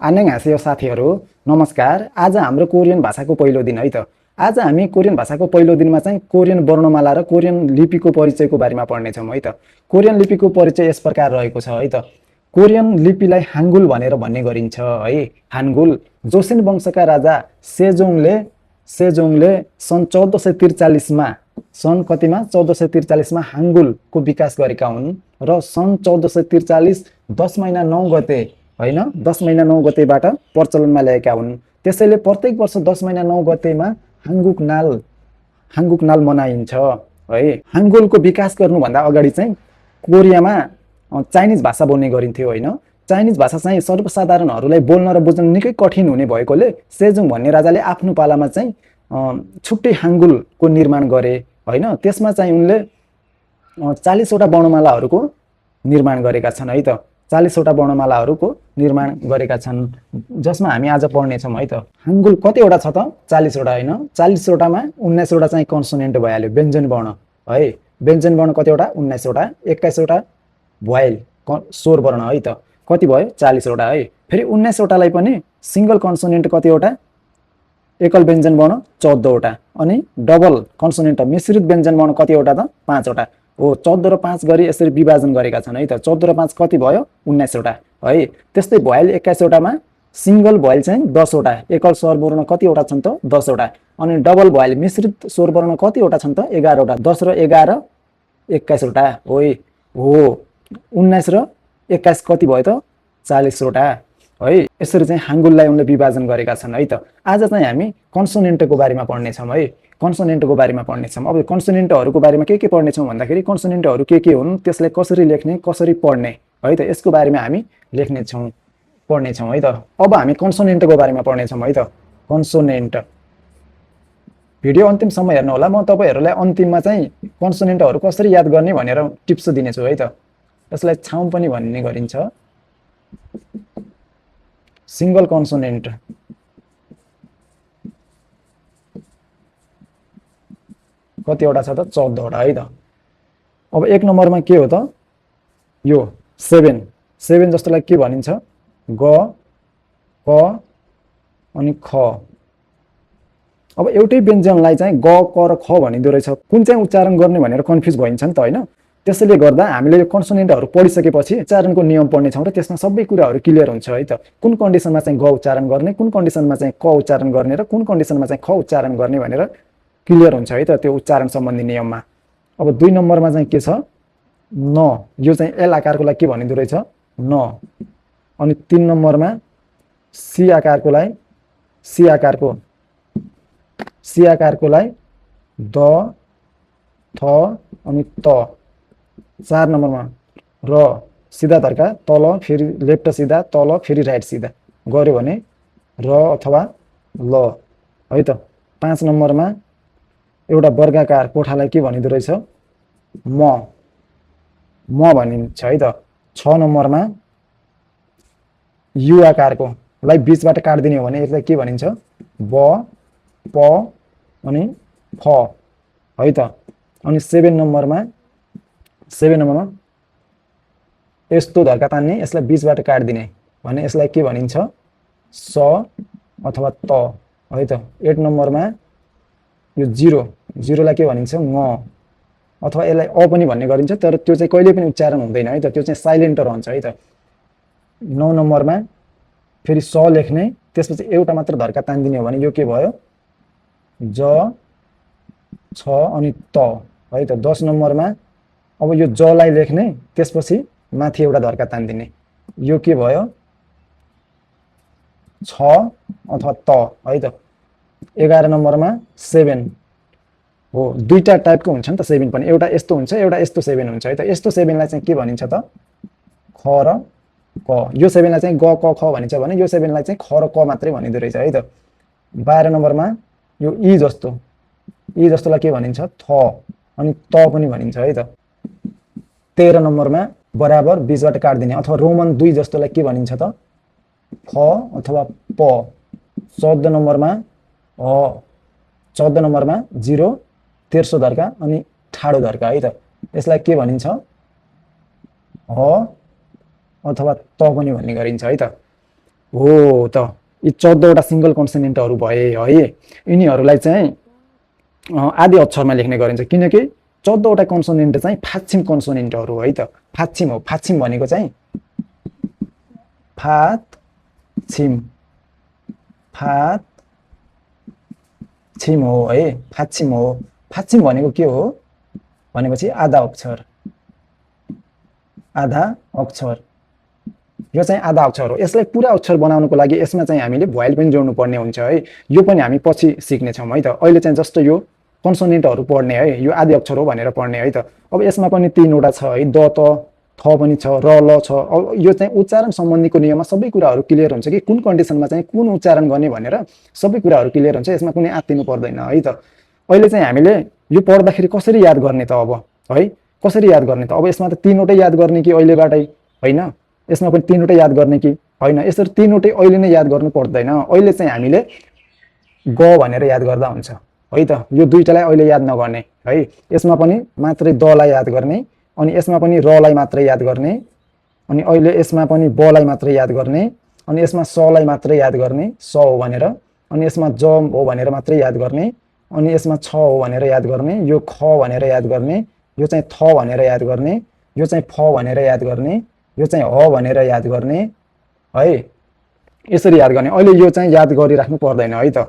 आन्याङहासेयो साथीहरू नमस्कार। आज हाम्रो कोरियन भाषाको पहिलो दिन है त। आज हामी कोरियन भाषाको पहिलो दिनमा चाहिँ कोरियन वर्णमाला र कोरियन लिपिको परिचयको बारेमा पढ्नेछौँ है त। कोरियन लिपिको परिचय यस प्रकार रहेको छ है त। कोरियन लिपिलाई हाङ्गुल भनेर भन्ने गरिन्छ है। हाङ्गुल जोसेन वंशका राजा सेजोङले सन् 1443 मा सन् कतिमा 1443 मा हाङ्गुलको विकास गरेका हुन् र सन् 1443 10 महिना 9 गते हैन 10 महिना 9 गतेबाट प्रचलनमा ल्याएका हुन्। त्यसैले प्रत्येक वर्ष 10 महिना 9 गतेमा हाङ्गुक नाल मनाइन्छ है। हाङ्गुलको विकास गर्नुभन्दा अगाडि चाहिँ कोरियामा चाइनिज भाषा बोल्ने गरिन्थ्यो हैन। चाइनिज भाषा चाहिँ सर्वसाधारणहरूलाई बोल्न र बुझ्न निकै कठिन हुने भएकोले सेजोङ भन्ने राजाले आफ्नो पालामा चाहिँ छुट्टै हाङ्गुलको निर्माण गरे हैन। त्यसमा चाहिँ उनले 40 वटा वर्णमालाहरूको निर्माण गरेका छन् है त। 40 वटा वर्णमालाहरूको निर्माण गरेका छन् जसमा हामी आज पढ्नेछौँ है त। हाङ्गुल कतिवटा छ त? 40 वटा हैन। 40 वटामा 19 वटा चाहिँ कन्सोनेन्ट भइहाल्यो, व्यञ्जन वर्ण है। व्यञ्जन वर्ण कतिवटा? 19 वटा। 21 वटा भोयल स्वर वर्ण है त। कति भयो? 40 वटा है। फेरि 19 वटालाई पनि सिंगल कन्सोनेन्ट कतिवटा? एकल व्यञ्जन वर्ण 14 वटा। अनि डबल कन्सोनेन्ट मिश्रित व्यञ्जन वर्ण कतिवटा त? 5 वटा। हो 14 र 5 गरी यसरी विभाजन गरेका छन् है त। 14 र 5 कति भयो? 19 वटा है। त्यस्तै भोयल 21 वटामा सिंगल भोयल चाहिँ 10 वटा। एकल स्वर वर्ण कतिवटा छन् त? 10 वटा। अनि डबल भोयल मिश्रित स्वर वर्ण कतिवटा छन् त? 11 वटा। 10 र 11 21 वटा हो 19 र 21 कति भयो त? 40 वटा है। यसरी चाहिँ हाङ्गुललाई उनले विभाजन गरेका छन् है त। आज चाहिँ हामी कन्सोनेन्टको बारेमा पढ्नेछौँ है। कन्सोनेन्टको बारेमा पढ्नेछौँ। अब कन्सोनेन्टहरूको बारेमा के पढ्नेछौँ भन्दाखेरि कन्सोनेन्टहरू के हुन्, त्यसलाई कसरी लेख्ने, कसरी पढ्ने है त, यसको बारेमा हामी पढ्नेछौँ है त। अब हामी कन्सोनेन्टको बारेमा पढ्नेछौँ है त। कन्सोनेन्ट भिडियो अन्तिमसम्म हेर्नु होला। म तपाईहरुलाई अन्तिममा चाहिँ कन्सोनेन्टहरू कसरी याद गर्ने भनेर टिप्स दिनेछु है त। यसलाई छाउँ पनि भन्ने गरिन्छ। सिंगल कन्सोनेन्ट कतिवटा छ त? 14 वटा है त। अब 1 नम्बरमा के हो त? यो 7 जस्तोलाई के भनिन्छ? ग, क अनि ख। अब एउटै व्यञ्जनलाई चाहिँ ग, क र ख भनिदो रहेछ। कुन चाहिँ उच्चारण गर्ने भनेर कन्फ्युज भइन्छ नि त हैन। त्यसैले गर्दा हामीले यो कन्सोनेन्टहरू पढिसकेपछि उच्चारणको नियम पढ्नेछौँ र त्यसमा सबै कुराहरू क्लियर हुन्छ है त। कुन कन्डिसनमा चाहिँ ग उच्चारण गर्ने, कुन कन्डिसनमा चाहिँ क उच्चारण गर्ने र कुन कन्डिसनमा चाहिँ ख उच्चारण गर्ने भनेर क्लियर हुन्छ है त त्यो उच्चारण सम्बन्धी नियममा। अब 2 नम्बरमा चाहिँ के छ? न। यो चाहिँ एल आकारकोलाई के भनिदो रहेछ? न। अनि 3 नम्बरमा सी आकारकोलाई द, थ अनि त। 4 नम्बरमा र सिधा धर्का तल, फेरि लेफ्ट सिधा, तल फेरि राइट सिधा गर्यो भने र अथवा ल है त। 5 नम्बरमा एउटा वर्गाकार कोठालाई के भनिदो रहेछ? म भनिन्छ है त। 6 नम्बरमा यु आकारकोलाई बीचबाट काट्दिने हो भने यसलाई के भनिन्छ? ब, प अनि फ है त। अनि 7 नम्बरमा यस्तो धर्का तान्ने, यसलाई बीचबाट काट्दिने भने यसलाई के भनिन्छ? स अथवा त है त। 8 नम्बरमा यो 0लाई के भनिन्छ? ङ अथवा यसलाई अ पनि भन्ने गरिन्छ, तर त्यो चाहिँ कहिले पनि उच्चारण हुँदैन है त। त्यो चाहिँ साइलेन्ट रहन्छ है त। 9 नम्बरमा फेरि स लेख्ने, त्यसपछि एउटा मात्र धर्का तान्दिने हो भने यो के भयो? ज, छ अनि त है त। 10 नम्बरमा अब यो जलाई लेख्ने, त्यसपछि माथि एउटा धर्का तान्दिने, यो के भयो? छ अथवा त है त। 11 नम्बरमा 7 हो। दुईटा टाइपको हुन्छ नि त 7 पनि। एउटा यस्तो हुन्छ, एउटा यस्तो 7 हुन्छ है त। यस्तो 7लाई चाहिँ के भनिन्छ त? ख र क। यो 7लाई चाहिँ ग, क, ख भनिन्छ भने यो 7लाई चाहिँ ख र क मात्रै भनिदो रहेछ है त। 12 नम्बरमा यो ई जस्तोलाई के भनिन्छ? थ अनि त पनि भनिन्छ है त। 13 नम्बरमा बराबर बीचबाट काट्दिने अथवा रोमन 2 जस्तोलाई के भनिन्छ त? फ अथवा प। 14 नम्बरमा 0 तेर्सो धर्का अनि ठाडो धर्का है त। यसलाई के भनिन्छ? ह अथवा त पनि भन्ने गरिन्छ है त। हो त यी 14वटा सिङ्गल कन्सोनेन्टहरू भए है यिनीहरूलाई चाहिँ आदि अक्षरमा लेख्ने गरिन्छ किनकि 14वटा कन्सोनेन्ट चाहिँ फाच्छिम कन्सोनेन्टहरू है त फाच्छिम हो फाच्छिम भनेको चाहिँ फाच्छिम फाच्छिम हो है फाच्छिम हो फाच्छिम भनेको के हो भनेपछि आधा अक्षर यो चाहिँ आधा अक्षर हो यसलाई पुरा अक्षर बनाउनको लागि यसमा चाहिँ हामीले भोइल पनि जोड्नु पर्ने हुन्छ है यो पनि हामी पछि सिक्नेछौँ है त अहिले चाहिँ जस्तो यो कन्सोनेन्टहरू पढ्ने है यो आदि अक्षर हो भनेर पढ्ने है त अब यसमा पनि 3वटा छ है द त थ पनि छ र ल छ अब यो चाहिँ उच्चारण सम्बन्धीको नियममा सबै कुराहरू क्लियर हुन्छ कि कुन कन्डिसनमा चाहिँ कुन उच्चारण गर्ने भनेर सबै कुराहरू क्लियर हुन्छ यसमा कुनै आत्तिनु पर्दैन है त अहिले चाहिँ हामीले यो पढ्दाखेरि कसरी याद गर्ने त अब है कसरी याद गर्ने त अब यसमा त 3वटै याद गर्ने कि अहिलेबाटै होइन यसमा पनि 3वटै याद गर्ने कि होइन यसरी 3वटै अहिले नै याद गर्नु पर्दैन अहिले चाहिँ हामीले ग भनेर याद गर्दा हुन्छ है त यो दुईटालाई अहिले याद नगर्ने है यसमा पनि मात्रै दलाई याद गर्ने अनि यसमा पनि रलाई मात्रै याद गर्ने अनि अहिले यसमा पनि बलाई मात्रै याद गर्ने अनि यसमा सलाई मात्रै याद गर्ने स हो भनेर अनि यसमा ज हो भनेर मात्रै याद गर्ने अनि यसमा छ हो भनेर याद गर्ने यो ख भनेर याद गर्ने यो चाहिँ थ भनेर याद गर्ने यो चाहिँ फ भनेर याद गर्ने यो चाहिँ ह भनेर याद गर्ने है यसरी याद गर्ने अहिले यो चाहिँ याद गरिराख्नु पर्दैन है त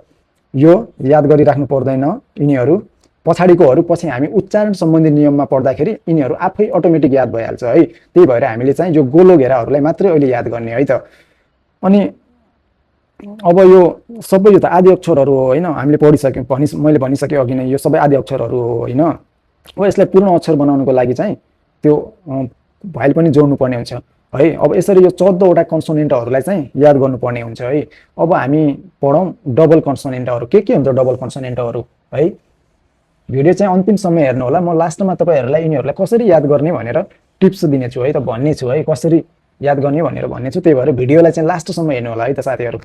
यो याद गरिराख्नु पर्दैन यिनीहरू पछाडिकोहरू पछि हामी उच्चारण सम्बन्धी नियममा पढ्दाखेरि यिनीहरू आफै अटोमेटिक याद भइहाल्छ है त्यही भएर हामीले चाहिँ यो गोलो घेराहरूलाई मात्रै अहिले याद गर्ने है त अनि अब यो सबै यो त आदि अक्षरहरू हो होइन हामीले पढिसक्यौँ मैले भनिसकेँ अघि नै यो सबै आदि अक्षरहरू हो होइन अब यसलाई पूर्ण अक्षर बनाउनको लागि चाहिँ त्यो भोइल पनि जोड्नु पर्ने हुन्छ है अब यसरी यो 14वटा कन्सोनेन्टहरूलाई चाहिँ याद गर्नुपर्ने हुन्छ है अब हामी पढौँ डबल कन्सोनेन्टहरू के हुन्छ डबल कन्सोनेन्टहरू है भिडियो चाहिँ अन्तिमसम्म हेर्नु होला म लास्टमा तपाईँहरूलाई यिनीहरूलाई कसरी याद गर्ने भनेर टिप्स दिनेछु है त भन्ने छु है कसरी याद गर्ने भनेर भन्ने छु त्यही भएर भिडियोलाई चाहिँ लास्टसम्म हेर्नु होला है त साथीहरू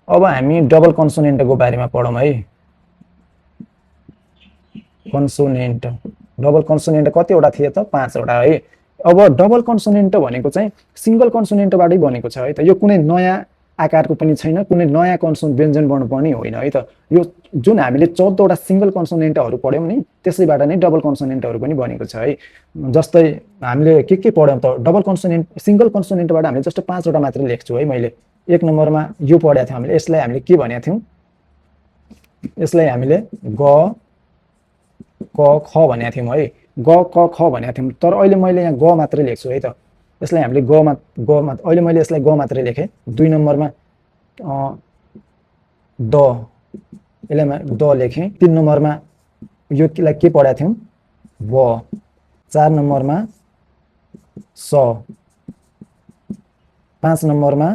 अब हामी डबल कन्सोनेन्टको बारेमा पढौँ है कन्सोनेन्ट डबल कन्सोनेन्ट कतिवटा थिए त 5वटा है अब डबल कन्सोनेन्ट भनेको चाहिँ सिङ्गल कन्सोनेन्टबाटै बनेको छ है त यो कुनै नयाँ आकारको पनि छैन कुनै नयाँ व्यञ्जन वर्ण पनि होइन है त यो जुन हामीले 14वटा सिङ्गल कन्सोनेन्टहरू पढ्यौँ नि त्यसैबाट नै डबल कन्सोनेन्टहरू पनि बनेको छ है जस्तै हामीले के पढ्यौँ त डबल कन्सोनेन्ट सिङ्गल कन्सोनेन्टबाट हामीले जस्तो 5वटा मात्रै लेख्छु है मैले 1 नम्बरमा यो पढेको थियौँ हामीले यसलाई हामीले के भनेको थियौँ यसलाई हामीले ग क ख भनेको थियौँ है ग क ख भनेको थियौँ तर अहिले मैले यहाँ ग मात्रै लेख्छु है त यसलाई हामीले अहिले मैले यसलाई ग मात्रै लेखेँ 2 नम्बरमा द यसलाई द लेखेँ 3 नम्बरमा योलाई के पढाएको थियौँ ब 4 नम्बरमा स 5 नम्बरमा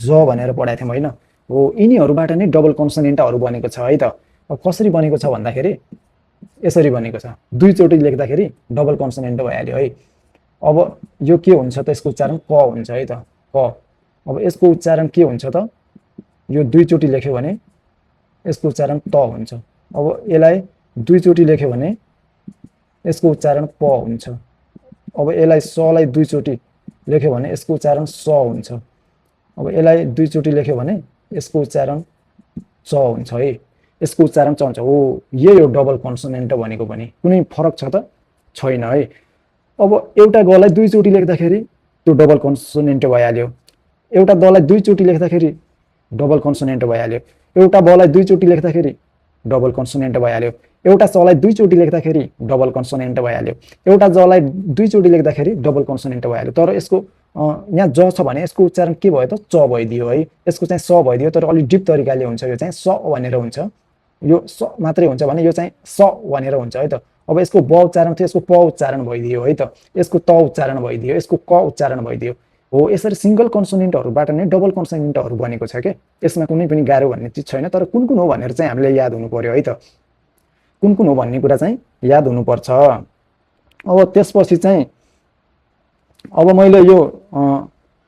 ज भनेर पढाएको थियौँ होइन हो यिनीहरूबाट नै डबल कन्सोनेन्टहरू बनेको छ है त अब कसरी बनेको छ भन्दाखेरि यसरी बनेको छ दुईचोटि लेख्दाखेरि डबल कन्सोनेन्ट भइहाल्यो है अब यो के हुन्छ त यसको उच्चारण क हुन्छ है त क अब यसको उच्चारण के हुन्छ त यो दुईचोटि लेख्यो भने यसको उच्चारण त हुन्छ अब यसलाई दुईचोटि लेख्यो भने यसको उच्चारण प हुन्छ अब यसलाई सलाई दुईचोटि लेख्यो भने यसको उच्चारण स हुन्छ अब यसलाई दुईचोटि लेख्यो भने यसको उच्चारण च हुन्छ है यसको उच्चारण च हुन्छ हो यही हो डबल कन्सोनेन्ट भनेको पनि कुनै फरक छ त छैन है अब एउटा गलाई दुईचोटि लेख्दाखेरि त्यो डबल कन्सोनेन्ट भइहाल्यो एउटा दलाई दुईचोटि लेख्दाखेरि डबल कन्सोनेन्ट भइहाल्यो एउटा बलाई दुईचोटि लेख्दाखेरि डबल कन्सोनेन्ट भइहाल्यो एउटा चलाई दुईचोटि लेख्दाखेरि डबल कन्सोनेन्ट भइहाल्यो एउटा जलाई दुईचोटि लेख्दाखेरि डबल कन्सोनेन्ट भइहाल्यो तर यसको यहाँ ज छ भने यसको उच्चारण के भयो त च भइदियो है यसको चाहिँ स भइदियो तर अलि डिप तरिकाले हुन्छ यो चाहिँ स भनेर हुन्छ यो स मात्रै हुन्छ भने यो चाहिँ स भनेर हुन्छ है त अब यसको ब उच्चारण थियो यसको प उच्चारण भइदियो है त यसको त उच्चारण भइदियो यसको क उच्चारण भइदियो हो यसरी सिङ्गल कन्सोनेन्टहरूबाट नै डबल कन्सोनेन्टहरू बनेको छ के यसमा कुनै पनि गाह्रो भन्ने चिज छैन तर कुन कुन हो भनेर चाहिँ हामीले याद हुनु पर्यो है त कुन कुन हो भन्ने कुरा चाहिँ याद हुनुपर्छ अब त्यसपछि चाहिँ अब मैले यो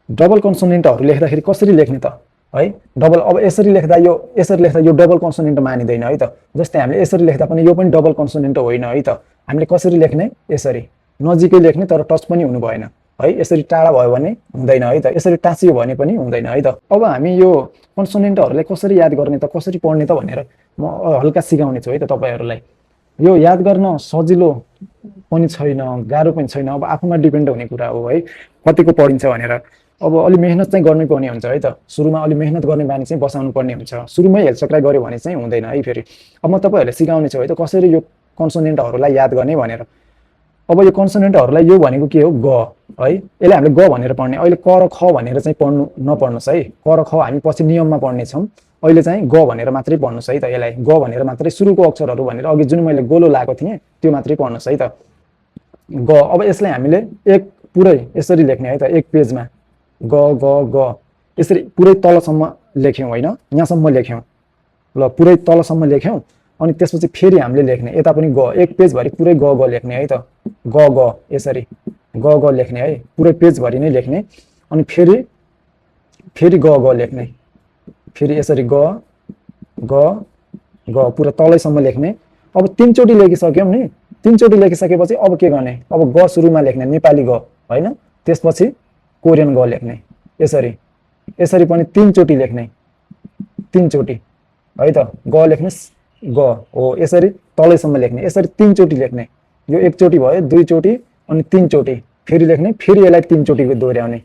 डबल कन्सोनेन्टहरू लेख्दाखेरि कसरी लेख्ने त है डबल अब यसरी लेख्दा यो डबल कन्सोनेन्ट मानिँदैन है त जस्तै हामीले यसरी लेख्दा पनि यो पनि डबल कन्सोनेन्ट होइन है त हामीले कसरी लेख्ने यसरी नजिकै लेख्ने तर टच पनि हुनु भएन है, यसरी टाढा भयो भने हुँदैन है त, यसरी टाँसियो भने पनि हुँदैन है त। अब हामी यो कन्सोनेन्टहरूलाई कसरी याद गर्ने त, कसरी पढ्ने त भनेर म हल्का सिकाउने छु है त तपाईँहरूलाई। यो याद गर्न सजिलो पनि छैन, गाह्रो पनि छैन, अब आफूमा डिपेन्ड हुने कुरा हो है कतिको पढिन्छ भनेर। अब अलि मेहनत चाहिँ गर्नै पर्ने हुन्छ है त, सुरुमा अलि मेहनत गर्ने बानी चाहिँ बसाउनु पर्ने हुन्छ, सुरुमै हेलचक्राइ गऱ्यो भने चाहिँ हुँदैन है। फेरि अब म तपाईँहरूलाई सिकाउने छु है त कसरी यो कन्सोनेन्टहरूलाई याद गर्ने भनेर। अब यो कन्सोनेन्टहरूलाई यो भनेको के हो, ग है, यसले हामीले ग भनेर पढ्ने। अहिले क र ख भनेर चाहिँ पढ्नु नपढ्नुहोस् है, क र ख हामी पछि नियममा पढ्नेछौँ, अहिले चाहिँ ग भनेर मात्रै पढ्नुहोस् है त। यसलाई ग भनेर मात्रै सुरुको अक्षरहरू भनेर अघि जुन मैले गोलो लगाएको थिएँ त्यो मात्रै पढ्नुहोस् है त, ग। अब यसलाई हामीले एक पुरै यसरी लेख्ने है त, एक पेजमा ग ग ग यसरी पुरै तलसम्म लेख्यौँ होइन, यहाँसम्म लेख्यौँ, ल पुरै तलसम्म लेख्यौँ। अनि त्यसपछि फेरि हामीले लेख्ने यता पनि ग, एक पेजभरि पुरै ग ग लेख्ने है त, ग ग यसरी ग ग लेख्ने है, पुरै पेजभरि नै लेख्ने। अनि फेरि फेरि ग ग लेख्ने, फेरि यसरी ग ग ग पुरा तलैसम्म लेख्ने। अब 3 चोटि लेखिसक्यौँ नि, 3 चोटि लेखिसकेपछि अब के गर्ने, अब ग सुरुमा लेख्ने नेपाली ग होइन, त्यसपछि कोरियन ग लेख्ने, यसरी यसरी पनि 3 चोटि लेख्ने, 3 चोटि है त, ग लेख्नुहोस् ग हो, यसरी तलैसम्म लेख्ने, यसरी 3 चोटि लेख्ने। यो एक चोटि भयो, 2 चोटि अनि 3 चोटि फेरि लेख्ने, फेरि यसलाई 3 चोटि दोहोऱ्याउने,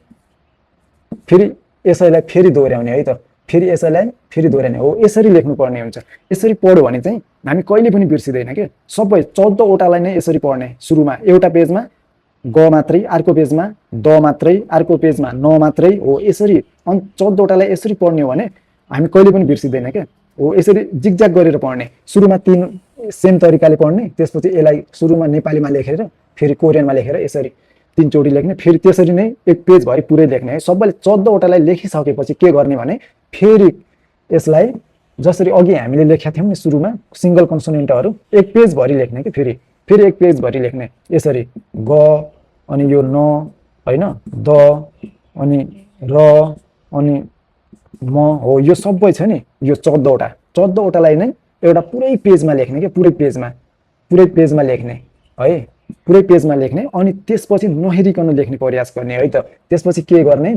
फेरि यसैलाई फेरि दोहोऱ्याउने है त, फेरि यसैलाई फेरि दोहोऱ्याउने हो, यसरी लेख्नुपर्ने हुन्छ। यसरी पढ्यो भने चाहिँ हामी कहिले पनि बिर्सिँदैन के, सबै 14 वटालाई नै यसरी पढ्ने। सुरुमा एउटा पेजमा ग मात्रै, अर्को पेजमा द मात्रै, अर्को पेजमा न मात्रै हो, यसरी अनि 14 वटालाई यसरी पढ्ने हो भने हामी कहिले पनि बिर्सिँदैन क्या हो। यसरी जिगजाग गरेर पढ्ने, सुरुमा 3 सेम तरिकाले पढ्ने, त्यसपछि यसलाई सुरुमा नेपालीमा लेखेर फेरि कोरियनमा लेखेर यसरी 3 चोटि लेख्ने, फेरि त्यसरी नै एक पेजभरि पुरै लेख्ने है। सबैले 14 वटालाई लेखिसकेपछि के गर्ने भने फेरि यसलाई जसरी अघि हामीले लेखेका थियौँ नि सुरुमा सिङ्गल कन्सोनेन्टहरू एक पेजभरि लेख्ने कि, फेरि फेरि एक पेजभरि लेख्ने, यसरी ग अनि यो न होइन, द अनि र अनि म हो, यो सबै छ नि यो 14 वटा, 14 वटालाई नै एउटा पुरै पेजमा लेख्ने कि, पुरै पेजमा लेख्ने है, पुरै पेजमा लेख्ने। अनि त्यसपछि नहेरिकन लेख्ने प्रयास गर्ने है त, त्यसपछि के गर्ने,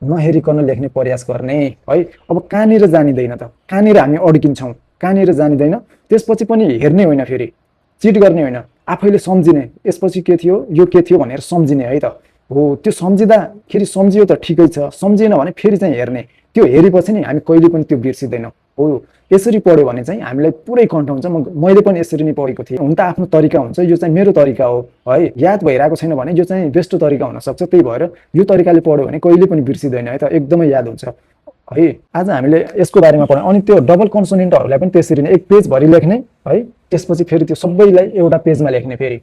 नहेरिकन लेख्ने प्रयास गर्ने है। अब कहाँनिर जानिँदैन त, कहाँनिर हामी अड्किन्छौँ, कहाँनिर जानिँदैन, त्यसपछि पनि हेर्ने होइन, फेरि चिट गर्ने होइन, आफैले सम्झिने, यसपछि के थियो यो के थियो भनेर सम्झिने है त हो। त्यो सम्झिँदाखेरि सम्झियो त ठिकै छ, सम्झिएन भने फेरि चाहिँ हेर्ने, त्यो हेरेपछि नि हामी कहिले पनि त्यो बिर्सिँदैनौँ हो। यसरी पढ्यो भने चाहिँ हामीलाई पुरै कन्ठ हुन्छ। मैले पनि यसरी नै पढेको थिएँ, हुन त आफ्नो तरिका हुन्छ, यो चाहिँ मेरो तरिका हो है, याद भइरहेको छैन भने यो चाहिँ बेस्ट तरिका हुनसक्छ, त्यही भएर यो तरिकाले पढ्यो भने कहिले पनि बिर्सिँदैन है त, एकदमै याद हुन्छ है। आज हामीले यसको बारेमा पढ्यौँ। अनि त्यो डबल कन्सोनेन्टहरूलाई पनि त्यसरी नै एक पेजभरि लेख्ने है, त्यसपछि फेरि त्यो सबैलाई एउटा पेजमा लेख्ने, फेरि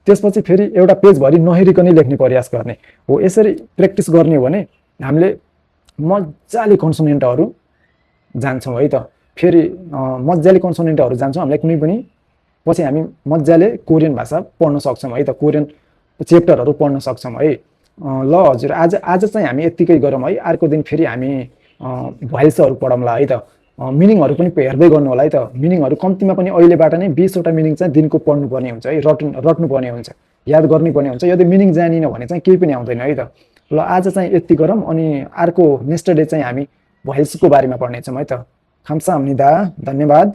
त्यसपछि फेरि एउटा पेजभरि नहेरिकनै लेख्ने प्रयास गर्ने हो। यसरी प्र्याक्टिस गर्ने हो भने हामीले मजाले कन्सोनेन्टहरू जान्छौँ है त। फेरि मजाले कन्सोनेन्टहरू जान्छौँ, हामीलाई कुनै पनि पछि हामी मजाले कोरियन भाषा पढ्न सक्छौँ है त, कोरियन च्याप्टरहरू पढ्न सक्छौँ है। ल हजुर, आज चाहिँ हामी यत्तिकै गरौँ है, अर्को दिन फेरि हामी भोइसहरू पढौँला है त। मिनिङहरू पनि हेर्दै गर्नु होला है त, मिनिङहरू कम्तीमा पनि अहिलेबाट नै 20 वटा मिनिङ चाहिँ दिनको पढ्नुपर्ने हुन्छ है, रट्नुपर्ने हुन्छ, याद गर्नुपर्ने हुन्छ। यदि मिनिङ जानिन भने चाहिँ केही पनि आउँदैन है त। ल आज चाहिँ यति गरौँ, अनि अर्को नेक्स्ट डे चाहिँ हामी भोइसको बारेमा पढ्नेछौँ है त। खाम्साहाम्निदा, धन्यवाद।